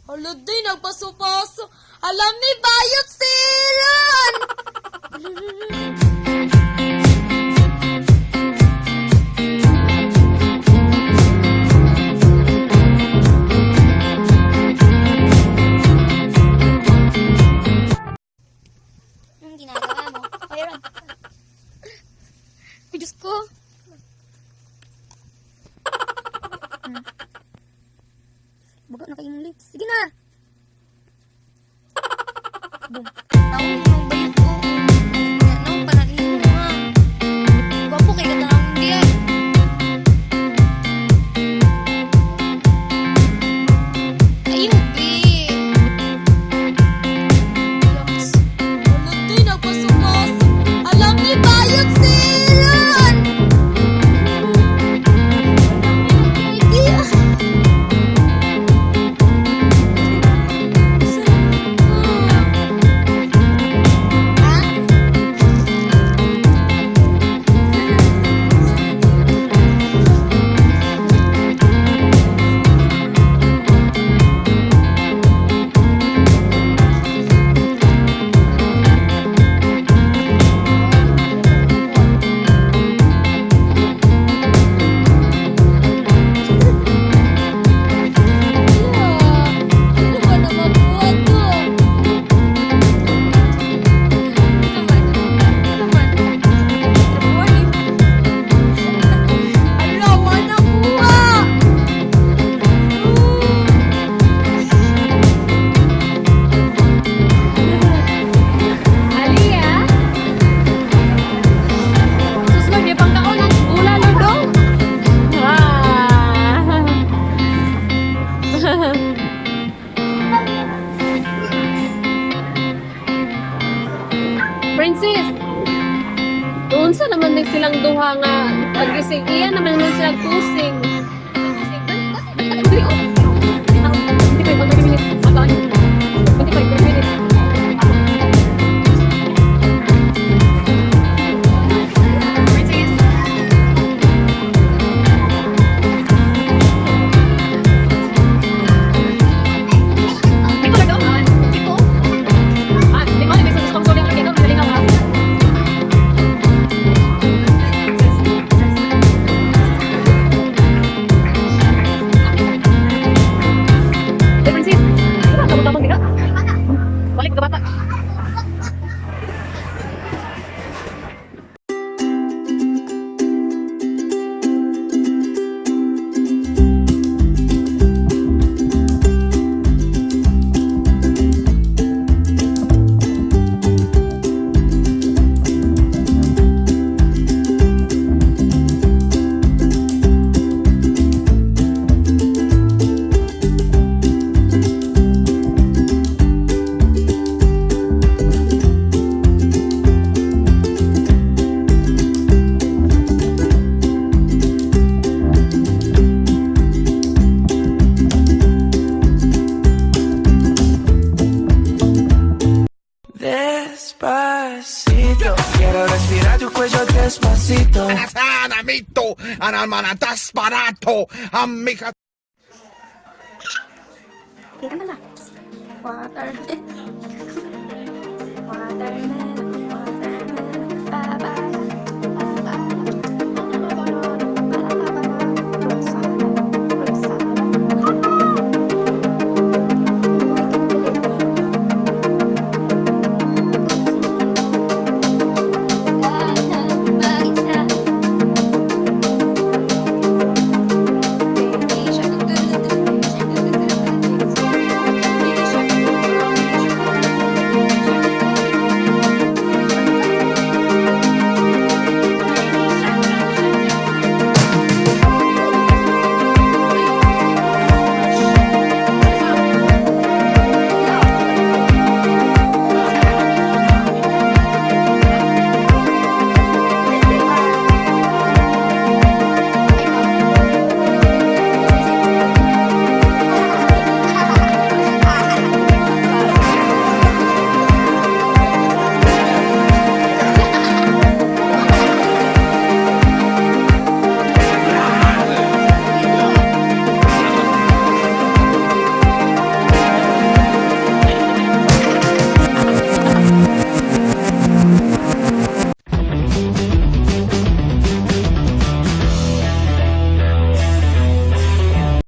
Hala day, nagpaso-paso. Alam ni bayot si Aaron! Anong ginagawa mo? O, Aaron. Ay, Diyos ko. Baga na kayong lips. Sige na! Boom. Taon mo bayot ko. Ano, panahin mo nga. Gwapo kay katanang diyan. Ayun, be. Yucks. Ano to, nagpasok-pasok. Alam ni Bayot si Aaron! Alam ni nagkiki. Ano ba na makuha to? Ala, wala kuha! Aliyah? Sus, Lord, di pang kaon ang gula, Lord, oh. Ah. Princess, unsa naman din silang duha nga pagising iya naman man silang tusing. Dali, dali, oh. 25 minutes. 25 minutes. Princess. Dito lang daw. Dito. Ah, di mo, may gusto kong sorry, ito, malingaw ha. Eh, Princess, wala ka mo dira. Balik ka bata. Despacito, quiero respirar tu cuello despacito. Anamito, anamanatas barato, amika. Kita na lang. Water. Watermelon.